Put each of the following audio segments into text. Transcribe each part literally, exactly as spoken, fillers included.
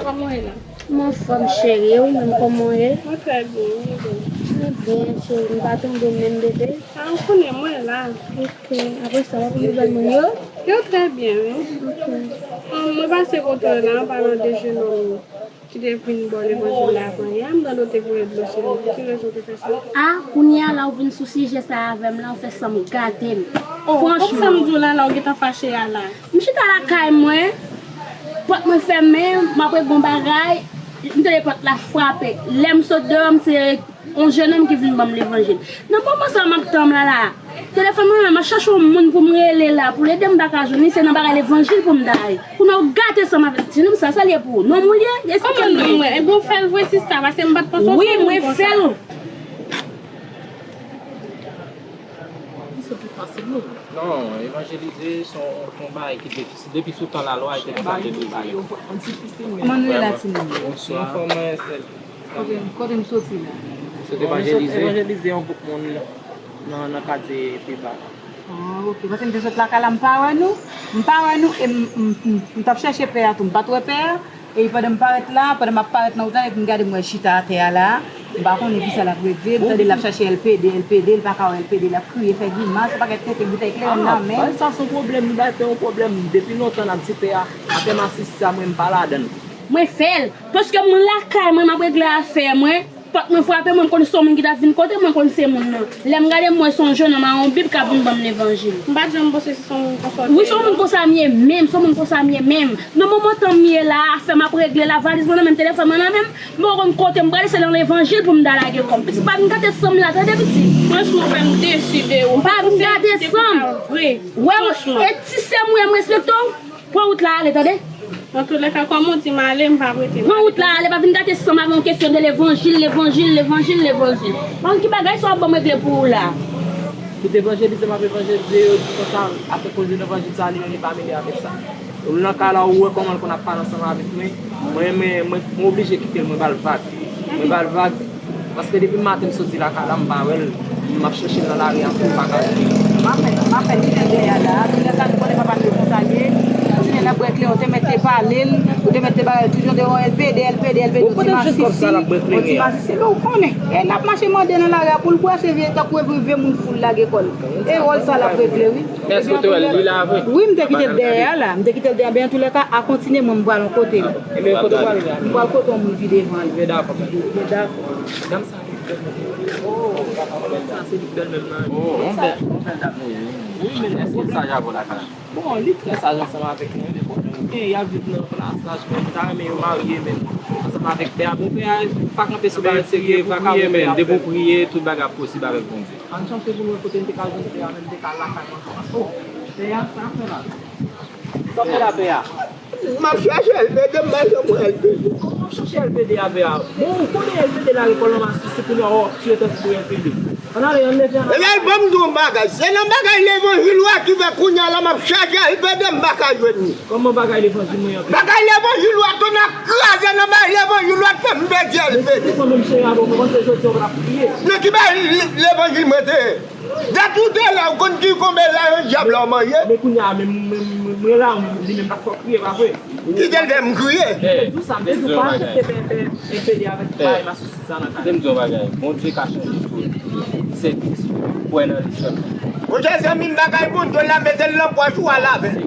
Kòman w ye la? M anfòm, cheri. E ou menm, kòman w ye? Mwen trè byen, wi, bebe. Trè byen, cheri. M pa tonbe menm, bebe. A, ou konnen mwen la. Ok. Apre sa, w ap vin jwenn moun yo? Yo trè byen, wi. Ok. Mwen pase kote w la, an palan de jenòm ki te vin ba w levanjil la avan yè, m tande w te voye dlo sou li. Pou ki rezon w te fè sa? A, kounye a la, ou vin sou sijè sa avè m la, ou fè san m gate m. Oh, franchman. Kòm sa m di w la, la, ou gentan fache a la. M chita lakay mwen, pòt mwen fèmen, m ap regle yon bagay, m tande pòt la frape. Lè m sot deyò, m se yon jennonm ki vin ban m levanjil. Nan moman sa a m ap tann la la, telefòn mwen menm, m ap chache yon moun pou m rele la, pou l ede m, m pa ka jwenn li, se nan bagay levanjil pou m ta ye. Kounye a ou gate san m avè ti nonm sa, sa l ye pou ou? Nonm ou l ye? Kòman nonm mwen? Ebyen ou fè l vre sista, paske m pa t panse w se moun konsa. Wi, mwen fè l. Li sot pi fasil non. Non, evanjelize se yon, se yon bagay ki difisil. Depi sou tan lalwa, e te konsa depi. Kòman nou ye la, timoun? Bonswa. Anfòm, mwen, Estelle. Kote, kote m soti la? Sot evanjelize. Evanjelize yon gwoup moun nan, nan katye Peba. Ah, ok. Paske m te sot lakay la, m pa wè nou. M pa wè nou, e m, m, m, m t ap chèche pè a tou. M pa t wè pè a. E pandan m parèt la, pandan m ap parèt nan wout la, epi m gade m wè l chita atè a la. M pa konnen kisa l ap regle. M tande l ap chache L P D, L P D, l pa ka wè L P D, l ap kriye, fè grimas, yon pakèt tenten, boutèy kleren nan men. Bagay sa se yon pwoblèm, li pa te yon pwoblèm. Depi lontan n ap di pè a, afè masisi sa, mwen, m pa ladan l. Mwen fè l, paske mwen lakay mwen, m ap regle afè mwen. Pòt mwen frape, mwen, m konn se yon moun ki t ap vin kote mwen, m konn se moun nan. Lè m gade, m wè se yon jennonm a yon bib k ap vin ban m levanjil. M pa t janm panse se yon moun konsa w te ye non. Wi, se yon moun konsa m ye menm, se yon moun konsa m ye menm. Nan moman tan m ye la, afè m ap regle la, valiz mwen nan men m, telefòn mwen nan men m, m poko konn kote m prale, se nan levanjil pou m ta lage kò m. Pitit pa vin gate san m la, tande pitit. Franchman, ou fè m desi de ou. Pa vin gate san m. Wè, e ti sè m ou ye, m respekte w. Pran wout la ale, tande? Antoulèka, kòm ou di m ale, m p ap rete. Pran wout la ale, pa vin gate san m avè yon kesyon de levanjil, levanjil, levanjil, levanjil. Bon, ki bagay sa w ap ban m regle pou ou la? Kite evanjelize, m ap evanjelize, yo di konsa, apre koze levanjil sa, li menm li pa mele avèk sa. Ou nan ka la, ou wè kòman l konn ap pale ansanm avèk mwen. Mwen, mwen, mwen, mwen oblije kite l, mwen ba l vag. Mwen ba l vag. Paske depi maten m soti lakay la, m pa wè l. M ap chèche l nan lari a, m pa ka jwenn li. M ap fè, m ap fè ti nèg dèyè a la. Tout lè sa nou konnen papa nou konsa l ye. Tout lè l ap bwè kleren, ou te mèt te pale l, ou te mèt te ba l tout jan de yon L P D, L P D, L P D, yon ti masisi, yon ti masisi. Men ou konnen, e n ap mache mande nan lari a pou l bwè, se vye tankou vye moun foul lage kò l. E wòl sa l ap regle, wi. Èske w te wè l, li la vre? Wi, m te kite l dèyè a la. M te kite l dèyè, men antoulèka, a kontinye, mwen, m pral yon kote. Ebyen, kote w prale la? M pral kote yon moun pi devan li. Ebyen, dakò. Ebyen, dakò. Dam sa pi bèl, mwen. Oh, sa se li bèl menm nan. Oh, yon bèl, yon bèl dam li ye, wi. Wi, men èske l saj avè w lakay la? Bon, li trè saj ansanm avèk mwen, men pwoblèm gen, y ap viv nan plasaj, men m ta renmen yo marye, men ansanm avèk pè a. Bon, pè a pa kanpe sou bagay serye, vakabon pè a ap fè. Depi w priye, tout bagay ap posib avèk Bondye. Ann chèche pou m wè kote m te ka jwenn pè a, men m te ka lakay mwen ankò. Oh, pè a, sa ap fè la? Sa w fè la, pè a? M ap chache L P D, m pa janm wè L P D. Kòman w ap chache L P D a, pè a? Bon, ou konnen L P D la, lekòl nan masisi, kounye a w ap chire tèt ou pou L P D. Ann ale, ann leve, ann ale. Ebyen, ban m di w yon bagay. Se nan bagay levanjil ou a ki fè kounye a la m ap chache L P D, m pa ka jwenn li. Kòman bagay levanjil mwen an? Bagay levanjil ou a, tonè kraze nan bagay levanjil ou a k fè m pèdi L P D. Men si se mwen menm cheri avè w, mwen panse jodi a w pa t ap kriye. Nan ki bagay levanjil mwen te ye? Dat ou te la, ou konn ki konbyen lajan dyab la w manje? Men kounye a, men mwen, mwen, mwen la, li menm pa t fè w kriye, pa vre? Kite l fè m kriye. Ey, m te di w sa, m te di w pa aksepte pè, pè, pè, pede avèk bagay masisi sa nan kay. Kite m di w yon bagay, Bondye ka chanje tout. Se kwè nan li sèlman. Monchè zanmi m, bagay Bondye la, mete l nan pòch ou, al avè l.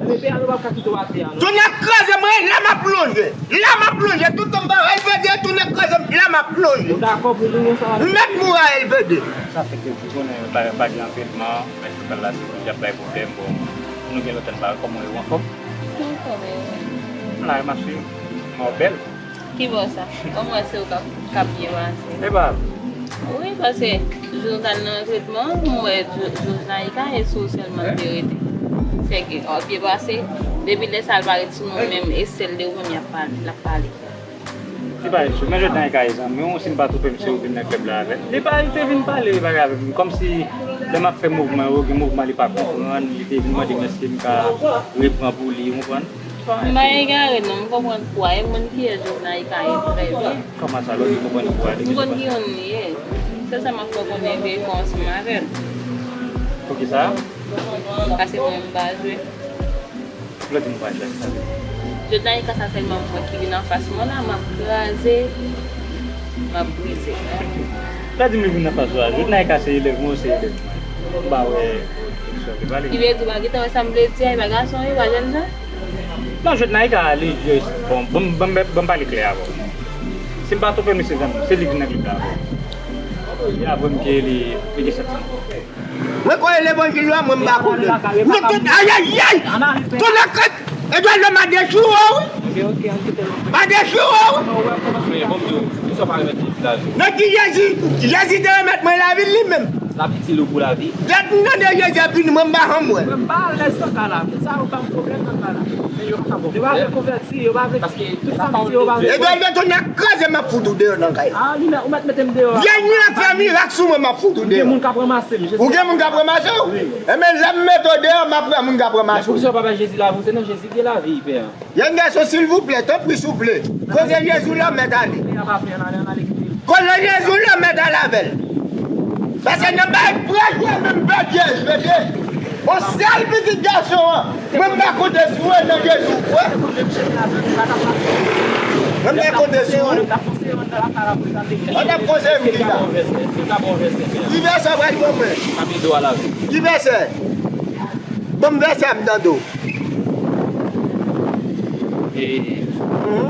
Ebyen, pè a, nou p ap ka kite w atè a, non. Tonè kraze mwen, la m ap lonje. La m ap lonje, tout tan m pa wè L P D, tonè kraze m, la m ap lonje. Ou dakò pou nou ansanm avèk L P D? M mèt mouri a L P D. Sa fè ke ou konnen pa, pa gen anpil man, men sou kal la, se pou y ap bay pwoblèm, bon, nou gen lontan n pa wè, kòman w ye, ou anfòm? Mwen anfòm, e ou menm? M la, m ap swiv. Mò bèl. Ki bò sa? Kòm wè se ou k ap, k ap byen pase. E pa. Wi, paske jou nou t al nan tretman, m wè Josnaïka e sou sèlman l te rete. Sèke, w ap byen pase. Depi lè sa l pa ret sou nou menm, e sèl de ou menm y ap pale, l ap pale. Li pa ret sou, men Josnaïka e zanmi w, si m pa twonpe m, se ou vin nan klèb la avè l. Li pa, li te vin pale bagay avè m, kòmsi lè m ap fè mouvman yo, gen mouvman li pa konprann, li te vin mande m èske m ka repran pou li, ou konprann? M pa egare non, m konprann kou a, e moun ki ye Josnaïka ye trè byen. Kòman sa, lè w di konprann kou a, de ki sòt pase? M konn ki moun li ye. Se sa m ap fè w konnen ke m ansanm avè l. Poukisa? Paske mwen m pa jwe. Lè w di m pa jwe, sa vle di? Jodi a, e ka sa sèlman mwen ki vin anfas mwen la, m ap kraze, m ap brize. Sa di m li vin anfas ou a? Jodi a, e ka se elèv mwen, se elèv mwen. M pa wè. Ki vle di, w pa gentan wè sa m vle di a, e pa gason, e pa jèn jan? Non, jodi a, e ka li jis, bon, bon, bon, bon, bon, pale klè avè w. Si m pa twonpe, mesye zanmi, se li ki nan klib la avè w. E avè m ke li, li gen santiman. Mwen kwè levanjil la, mwen m pa konnen. Mwen tout, ayayay! Tout la kat! Edward, lè m a dechire w, wi! A dechire w, wi! Nan ki Jezi, Jezi te remèt mwen lavi l li menm. Lavi ti lou pou lavi. Lè m tande Jezi ap vini, mwen m pa janm wè. Mwen m pa alèz nan ka la. Sa yo ban m pwoblèm nan ka la. Men yo pa ka bon. Yo pa vle konvèti, yo pa vle. Paske tout sa m di yo pa vle. Edward, lè tonè kraze, m ap fout ou deyò nan kay la. Ah, li mèt, ou mèt mete m deyò a. Vye nwi ap fè mirak sou mwen, m ap fout ou deyò. Ou gen moun k ap ranmase m, Jezi. Ou gen moun k ap ranmase w? Wi. Enben, lè m mete w deyò, m ap wè moun k ap ranmase w. Men poukisa w pa bay Jezi lavi w? Se nan Jezi gen lavi, pè. Jèn gason, silvouplè, tanpri, souple. Koze Jezi w la, mèt ale. Koze Jezi w la, mèt ale avè l. Paske nan bay prèch la, menm pèdi L P D. On sèl pitit gason an. Mwen m pa konte sou ou nan Jezi, ou kwè? Mwen m pa konte sou ou. An ap konseye m ki la. Ki vèsè w pral ban mwen? Ki vèsè? Ban m vèsè a m tande w. E, Mhm.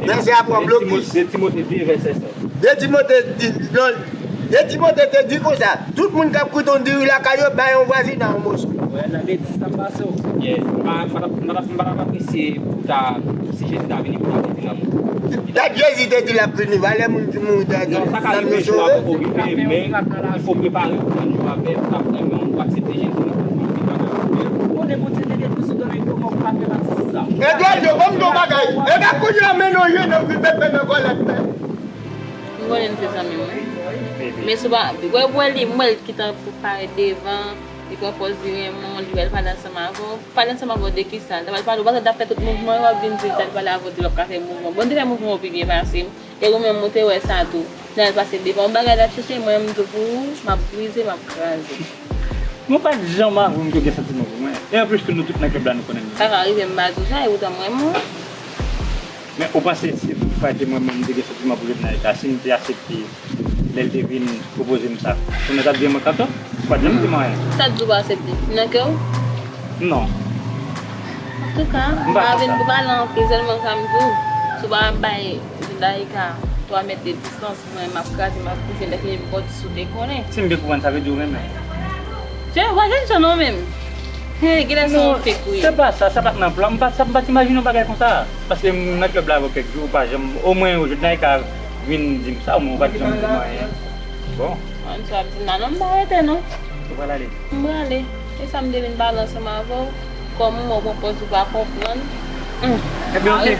Vèsè a pran blokis. De Timote de, vèsè sèt. De Timote di, non, de Timote te di konsa, tout moun k ap kwit on diri lakay yo, bay yon vwazin nan yon moso. Wè, nan de dis la m pase w. Yeah, m pa, m pa t ap, m pa t ap, m pa t ap apresye pou ta, si Jezi ta vini pou ta mete nan mwen. Dat Jezi te di l ap vini, valè moun ki mouri nan yo sove. Non, sa ka rive, jou a poko rive, men il faut prepare pou moun yo ap, ap renmen w, pou aksepte Jezi nan kè w. Ou konnen Bondye te detwi Sodòm e Gomò pou pa fè pati de sa. Edward, ban m di w bagay. E pa kounye a men nou jwenn nou ki pepe nan kòlèt, men. M konnen se zanmi m, wi. Men sou pa, wè, wè li, m wè l ki tan pou parèt devan, li pran pòz li renmen w, li pral pale ansanm avè w. Pale ansanm avè w de kisa? L ta pral pale, ou panse l t ap fè tout mouvman yo, w ap vin di l t al pale avè w, di l w ap ka fè mouvman. Bon, li te fè mouvman yo pi byen pase m. E ou menm, ou te wè sa tou. Lè l pase devan, yon bagay l ap chèche, mwen, m di w pou ou, m ap brize, m ap kraze. Mwen pa t janm avwe m ke w gen santiman pou mwen. E anplis tou, nou tout nan klèb la, nou konnen nou. Sa ka rive m pa di w sa, e poutan m renmen w. Men ou panse si m pa te mwen menm, m te gen santiman pou Jodnaïka, si m te aksepte lè l te vin pwopoze m sa, kounye a w t ap di mwen kanton? Ou pa t janm di m anyen. Sa k di w pa aksepte? Nan kè w? Non. Antouka, m pa vin pou pale anpil, sèlman sa m di w, si w pa bay Jodnaïka twa mèt de distans, mwen, m ap kraze, m ap brize, lè fini m konn si w te konnen. Si m byen konprann, sa vle di w renmen. Jè, w pa jèn jan non menm. He, genlè se yon fake wi. Se pa sa, sa pa t nan plan, m pa, sa, m pa t imajine yon bagay konsa. Paske m nan klèb la avè w kèk jou, ou pa janm, omwen yon jou, Jodnaïka vin di m sa, omwen ou pa t janm di m anyen. Bon. An sa ap di m la, non, m pa rete non. Ou pral ale? M prale. E sa m te vin pale ansanm avè w. Kòm ou wè w pran pòz ou pa konprann. Hmm. Ebyen, oke.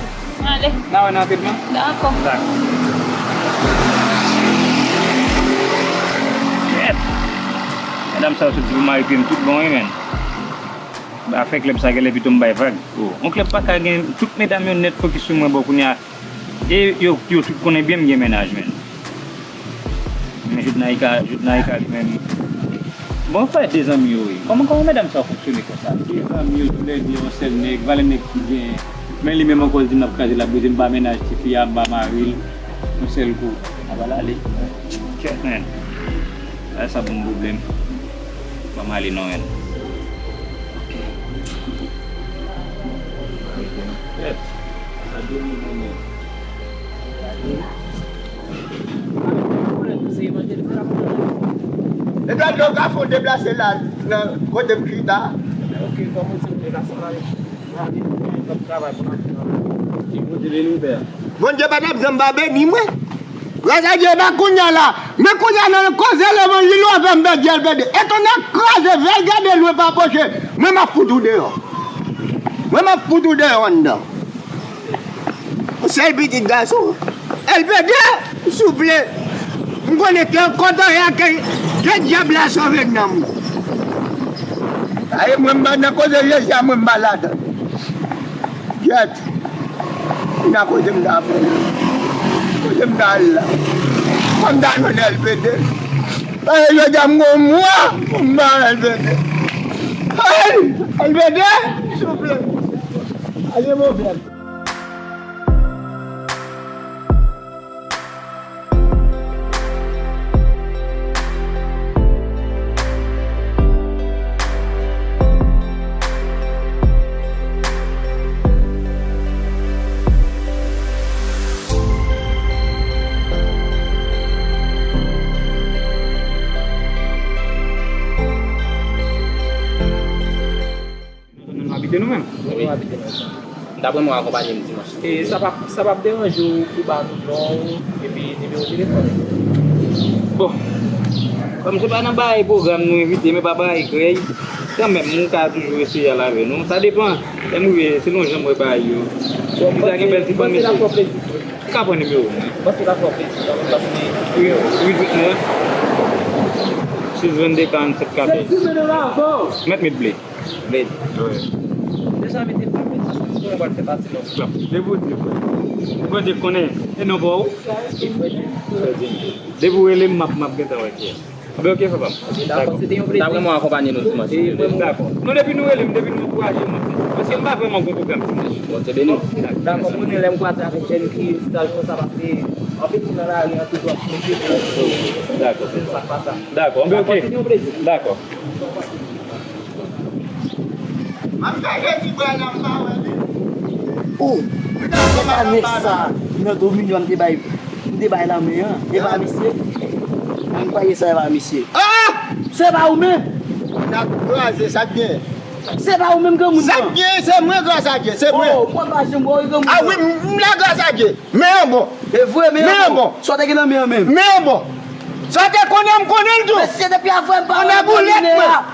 Ale. N a wè nan antènman? Dakò. Dakò. Kèt! Medam sa yo sot di pou mari pye m tout bon, wi, menn. Afè klèb sa, genlè pito m bay vag. Oh, yon klèb pa ka gen tout medam yo nèt fokis sou mwen, bon, kounye a, e yo, yo tout konnen byen m gen mennaj, menn. Men Jodnaïka, Jodnaïka li menm. Bon, fè de zanmi yo ye. Kòman, kòman medam sa fonksyone konsa? De zanmi yo toulède, yon sèl nèg, valè nèg ki gen. Men li menm ankò, l di m l ap kraze, l ap brize, m ba mennaj tifi a, m ba mari l, yon sèl kou. A ba l ale. Kèt, menn. Bagay sa ban m pwoblèm. Ban m ale non, menn. Kèt. Sa domine, menn. Epi lè w ka fè w deplase la, nan kote m chita. Ok, kòman se deplase la? Bondye pa t ap janm pa beni mwen. Gras a Dye, e pa kounye a la. Men kounye a nan koze levanjil ou ap fè m pèdi L P D. E tonè kraze, vèl gade lwen pa pwoche. Mwen m ap fout ou deyò. Mwen m ap fout ou deyò anndan. Yon sèl pitit gason. L P D, souple. M konnen ke kontan ya ke, ke dyab la sove nanm ou. Aye, mwen m pa nan koze Jezi a, mwen m pa ladan. Gyèt. Nan kote m ta pran. Kote m ta al la. Fò m ta jwenn L P D. Paske jodi a m gon mwa pou m pa L P D. Ay! L P D, souple. Ay, gen pwoblèm. Nou abite nou menm? Wi. M ta renmen w akonpanye m dimanch. E sa p ap, sa p ap deranje w pou ba nou non w epi nimewo telefòn ou? Bon, kòm se pa nan bagay pwogram nou envite, men pa bagay krèy, kanmenm, m ka toujou eseye al avè nou. Sa depann. Lè m rive, selon jan m wè bagay yo. Bon, m ta gen bèl ti bann mesye. M ka pran nimewo w, wi. Bon, se pa twò plezi kanmenm, paske... Wi, wi, wi, wi. Six vingt-deux quarante-sept quatorze. Mèt met ble. Ble. Wi. Deja mete pa ble, paske m konnen w pral fè pati non. Depi w di, frè. Bondye konnen. E non pa w? Fredi. Depi w rele m, m ap, m ap gentan wè kiyès. Anben, oke, papa m. Dakò, se te yon plezi. M ta vrèman akonpanye nou dimanch. Dakò. Non, depi nou rele m, depi nou ankouraje m, paske m pa vrèman gon pwogram dimanch. Bondye beni w. Dakò, m renmen lè m kwaze avèk jèn ki staj konsa, paske anpil moun nan lari an toujou ap mete. Dakò. Sa k pa sa. Dakò, anben, oke. Dakò, se te yon plezi. Dakò. M ap gade ti bwa la, m pa wè li. Oh, se pa nèg sa nan Dominion te bay, m te bay lanmen an. E pa misye? Mwen pa ye sa, e pa misye. Ah! Se pa ou menm? N ap kraze, sa k gen? Se pa ou menm granmoun nan? Sa k gen, se mwen, gras a Dye, se mwen. Oh, mwen pa janm wè granmoun nan. Ah wi, m, m la, gras a Dye. Men an bon. E vre, men an bon. Sa w te gen nan men an menm? Men an bon. Sa w te konnen, m konnen l tou. Mesye, depi avè m pa wè nan domine a.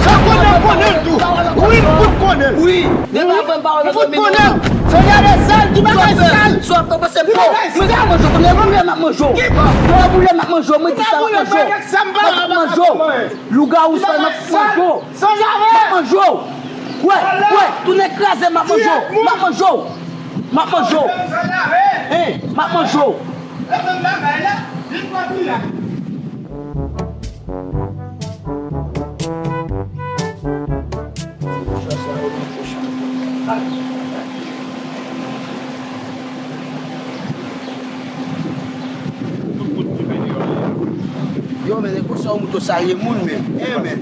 Sa w konnen, m konnen l tou. Wi, m fout konnen l. Wi, depi avè m pa wè nan domine a. M fout konnen l. Se gade sal, ti bagay sal. Sa w ap panse m fò? Mwen ka manje w, kounye a boule m ap manje w. Kounye a boule m ap manje w, mwen di sa m ap manje w. M ap manje w. Lougawou sal, m ap manje w. M ap manje w. Wè, wè, tounen kraze, m ap manje w. M ap manje w. M ap manje w. Hein, m ap manje w. Yo, men, e konsa w moute w salye moun, men. Eh, men.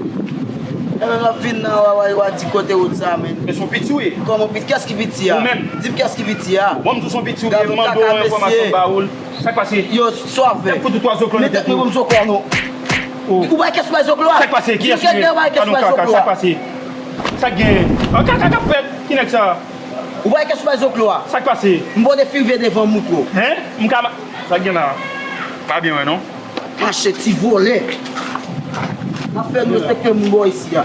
Eh, men, w ap vin nan, w a, w a, w a di kote wout sa, men. Men se yon piti w ye. Kòman piti? Kiyès ki piti a? Ou menm. Di m kiyès ki piti a? Bon, m di w se yon piti w ye, m mande w yon enfòmasyon, m ba ou l. Sa k pase? Yo, sa w ap fè? Fout ou twa zoklo nan tèt ou. Mete mwen pou m zoklo a, non. Ou pa kès bay zoklo a? Sa k pase? Kiyès ou ye? Anon kaka, sa k pase? Sa k genyen? An kaka k ap fèt? Ki nèg sa? Ou pa kès bay zoklo a? Sa k pase? M pote fil vye devan m moutre w. Hein? M ka ma-, sa k gen la? Pa byen wè non. Mache ti vòlè. N ap fè nou respekte moun bò isi a.